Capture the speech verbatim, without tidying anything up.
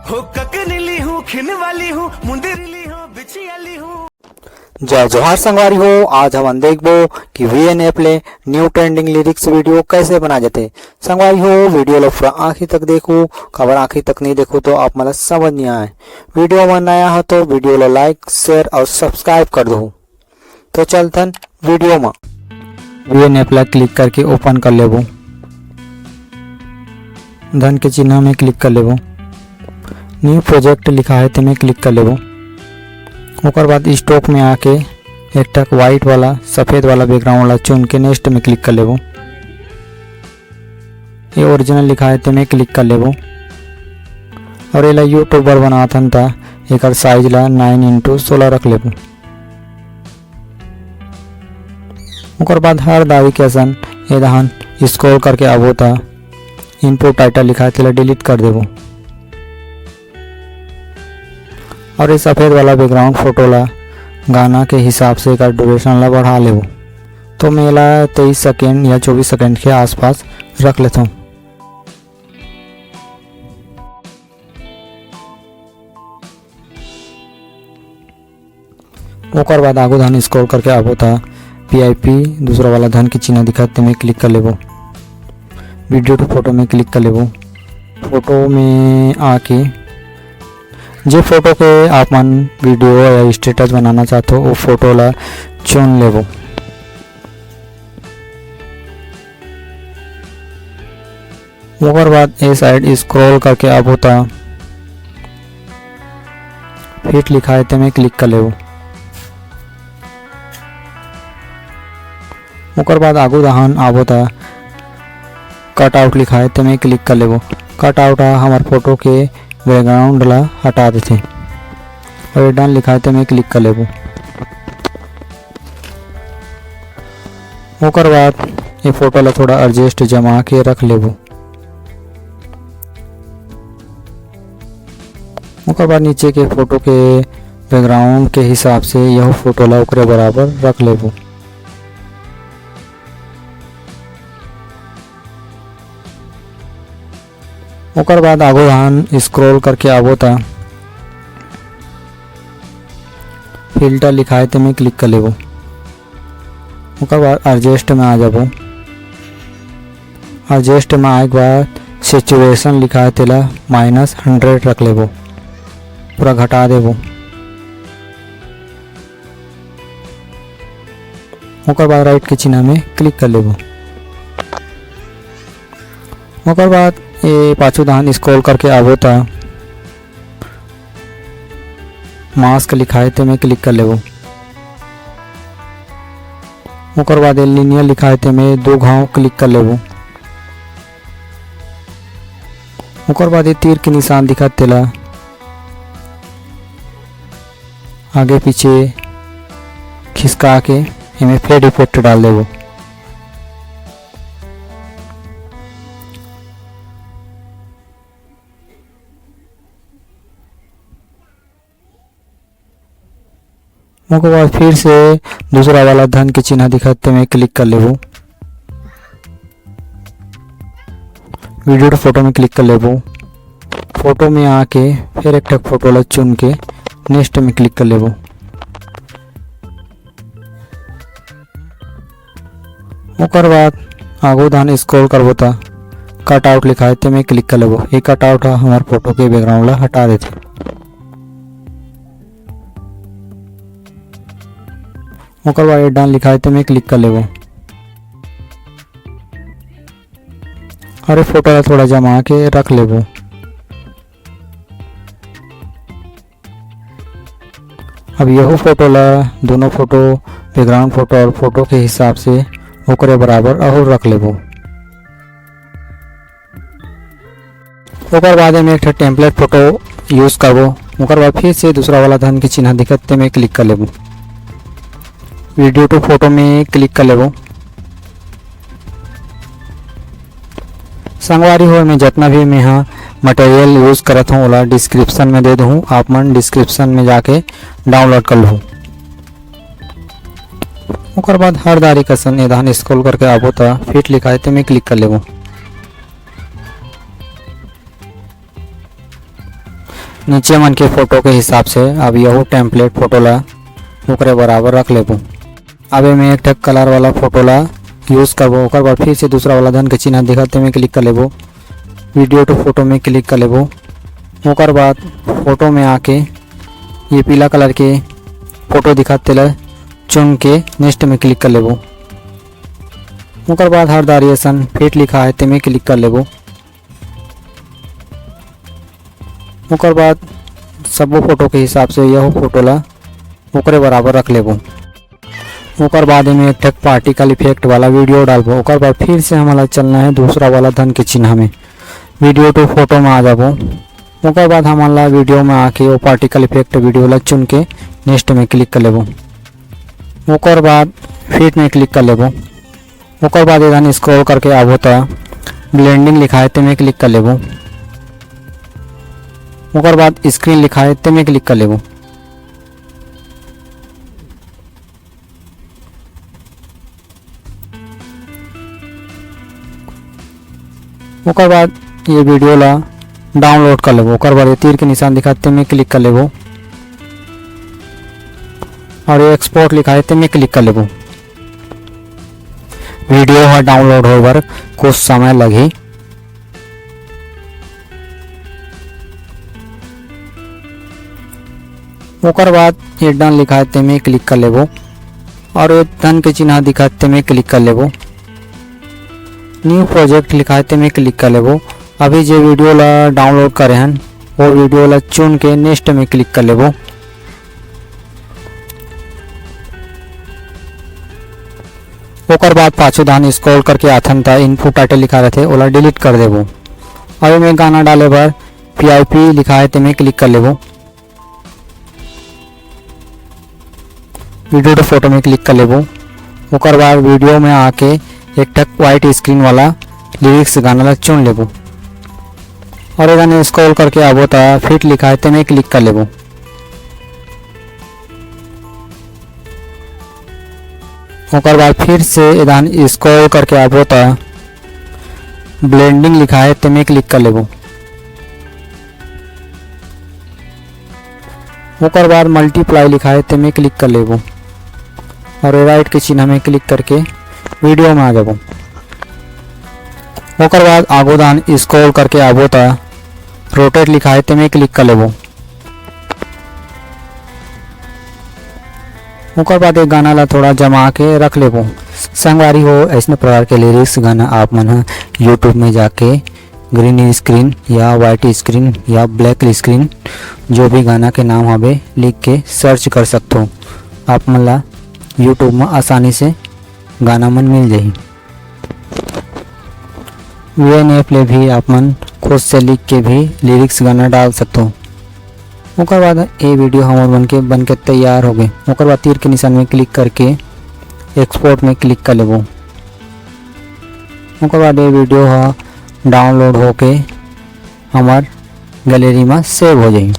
हो ककनी ली हूँ, खिन वाली हूँ, मुंदरी ली हूँ, बिछी वाली हूँ। जय जोहार संगवारी हो, आज हमन देखबो कि वी एन ऐप ले new trending lyrics video कैसे बना जाते। संगवारी हो, video ला पूरा आखिर तक देखो, काबर आखिर तक नहीं देखो तो आप मन ला समझ नहीं आए। Video में नया हो तो video ला like, share और subscribe कर दो। तो चलथन video में। वी एन ऐप ला click करके open कर लेबो। धन के चिन्ह में click कर लेबो। New project लिखा है, तेमे click कर लेबो। ओकर बाद stock में आके एक ठक white वाला, सफेद वाला background ला चुन के next में click कर लेबो। ये original लिखा है, तेमे click कर लेबो। और एला YouTuber बनात हन, त एकर size ला nine into सोलह रख लेबो। ओकर बाद हर दाई के असन ए दहन scroll करके आबो, त input title लिखा है, तेला delete कर देबो। और ये सफेद वाला background photo ला गाना के हिसाब से एकर duration ला बढ़ा लेबो। तो मैं एला तेईस second या चौबीस second के आसपास रख लेथों। ओकर बाद आगू धन scroll करके आबो, त P I P दूसरा वाला धन के चिन्ह दिखत, तेमे click कर लेबो। Video to photo में click कर लेबो। Photo में आके जे photo के आप मन video या status बनाना चाहत हो, वो photo ला चुन लेबो। ओकर बाद ए side scroll करके आबो, त fit लिखा है, तेमे click कर लेबो। ओकर बाद आगू दहन आबो, त cut out लिखा है, तेमे click कर लेबो। Cut out ह हमर photo के background ला हटा देथे। और ये done लिखा है, तेमे click कर लेबो। ओकर बाद ये photo ला थोड़ा adjust जमा के रख लेबो। ओकर बाद नीचे के photo के background के हिसाब से यह photo ला ओकरे बराबर रख लेबो। ओकर बाद आगू हम scroll करके आबो, त filter लिखा है, तेमे click कर लेबो। ओकर बाद adjust में आ जाबो। Adjust में आए के बाद saturation लिखा है, तेला minus hundred रख लेबो, पूरा घटा देबो। ओकर बाद right के चिन्ह में click कर लेबो। ओकर बाद ये पाछू दहन scroll करके आबो, त mask लिखा है, तेमे click कर लेबो। ओकर बाद ये linear लिखा है, तेमे दो घाव click कर लेबो। ओकर बाद ये तीर के निशान दिखत, तेला आगे पीछे खिसका के एमे fade effect डाल देबो। ओकर बाद फिर से दूसरा वाला धन के चिन्ह दिखत, तेमे click कर लेबो। Video to photo में click कर लेबो। Photo में आके फिर एक ठक photo ला चुन के next में click कर लेबो। ओकर बाद आगू धान scroll करबो, त cut out लिखा है, तेमे click कर लेबो। ये cut out ह हमर photo के background ला हटा देथे। ओकर बाद ये done लिखा है, तेमे click कर लेबो। अउ ये photo ला थोड़ा जमा के रख लेबो। अब यहू photo ला दोनों photo, background photo अउ photo के हिसाब से ओकरे बराबर अउ रख लेबो। ओकर बाद एमे एक ठो template photo use करबो। ओकर बाद फिर से दूसरा वाला धन के चिन्ह दिखत, तेमे click कर लेबो। Video to photo में click कर लेबो। संगवारी हो, एमे जतना भी मेंहा material use करत हूँ, ओला description में दे दूँ, आप मन description में जाके download कर लूँ। ओकर बाद हर दारी कसन ए दहन scroll करके आबो, त fit लिखा है, तेमे click कर लेबो। नीचे मन के फोटो के हिसाब से अब यहू टेम्पलेट फोटो ला ओकरे बराबर रख लेबो। अब एमे एक ठक कलर वाला फोटो ला यूज करबो। ओकर बाद फिर से दूसरा वाला धन के चिन्ह दिखत तेमे क्लिक कर लेबो। वीडियो टू फोटो में क्लिक कर लेबो। ओकर बाद फोटो में आके ये पीला कलर के फोटो दिखत तेला चुन के नेक्स्ट में क्लिक कर लेबो। ओकर बाद हर दारी असन फिट लिखा है तेमे क्लिक कर लेबो। ओकर बाद सबो फोटो के हिसाब से यह फोटो ला ओकरे बराबर रख लेबो। ओकर बाद एमे एक ठक पार्टिकल इफेक्ट वाला वीडियो डालबो। ओकर बाद फिर से हमला चलना है दूसरा वाला धन के चिन्ह में, वीडियो टू फोटो में आ जाबो। ओकर बाद हमन ला वीडियो में आके वो पार्टिकल इफेक्ट वीडियो ला चुन के नेक्स्ट में क्लिक कर लेबो। ओकर बाद फिट में क्लिक कर लेबो। ओकर बाद एदन स्क्रॉल करके आबो त ब्लेंडिंग लिखा है तेमे क्लिक कर लेबो। ओकर बाद स्क्रीन लिखा है तेमे क्लिक कर लेबो। ओकर बाद ये वीडियो ला डाउनलोड कर लेबो। ओकर बाद ये तीर के निशान दिखा तेमे क्लिक कर लेबो और ये एक्सपोर्ट लिखा है तेमे क्लिक कर लेबो। वीडियो ह डाउनलोड होए बर कुछ समय लगही। ओकर बाद ये डन लिखा है तेमे क्लिक कर लेबो और ये धन के चिन्ह दिखा तेमे क्लिक कर लेबो। न्यू प्रोजेक्ट लिखा है तेमे क्लिक कर लेबो। अभी जे वीडियो ला डाउनलोड करे हन वो वीडियो ला चुन के नेक्स्ट में क्लिक कर लेबो। ओकर बाद पाछू धान स्क्रॉल करके आथन त इनपुट टाइटल लिखा रहथे ओला डिलीट कर देबो। अब एमे गाना डाले बर पीआईपी लिखा है तेमे क्लिक कर लेबो। वीडियो टू फोटो में क्लिक कर लेबो। ओकर बाद वीडियो में आके एक ठक व्हाइट स्क्रीन वाला लिरिक्स गाना ला चुन लेबो और एदन स्क्रॉल करके आबो त फिट लिखा है तेमे क्लिक कर लेबो। ओकर बाद फिर से एदन स्क्रॉल करके आबो त ब्लेंडिंग लिखा है तेमे क्लिक कर लेबो। ओकर बाद मल्टीप्लाई लिखा है तेमे क्लिक कर लेबो और राइट के चिन्ह में क्लिक करके वीडियो में आ जाबो। ओकर बाद आगो धान स्क्रॉल करके आबो त रोटेट लिखा है तेमे क्लिक कर लेबो। ओकर बाद एक गाना ला थोड़ा जमा के रख लेबो। संगवारी हो, ऐसने प्रकार के लिरिक्स गाना आप मन ह यूट्यूब में जाके ग्रीन स्क्रीन या व्हाइट स्क्रीन या ब्लैक स्क्रीन, जो भी गाना के नाम हवे, लिख के सर्च कर सकथो। आप मन ला यूट्यूब में आसानी से गाना मन मिल जाही। वीएनएफ ले भी आप मन खुद से लिख के भी लिरिक्स गाना डाल सकथो। ओकर बाद ये वीडियो हमर बन के, बन के तैयार हो गए। ओकर बाद तीर के निशान में क्लिक करके एक्सपोर्ट में क्लिक कर लेबो। ओकर बाद ये वीडियो ह डाउनलोड होके हमर गैलरी में सेव हो जाही।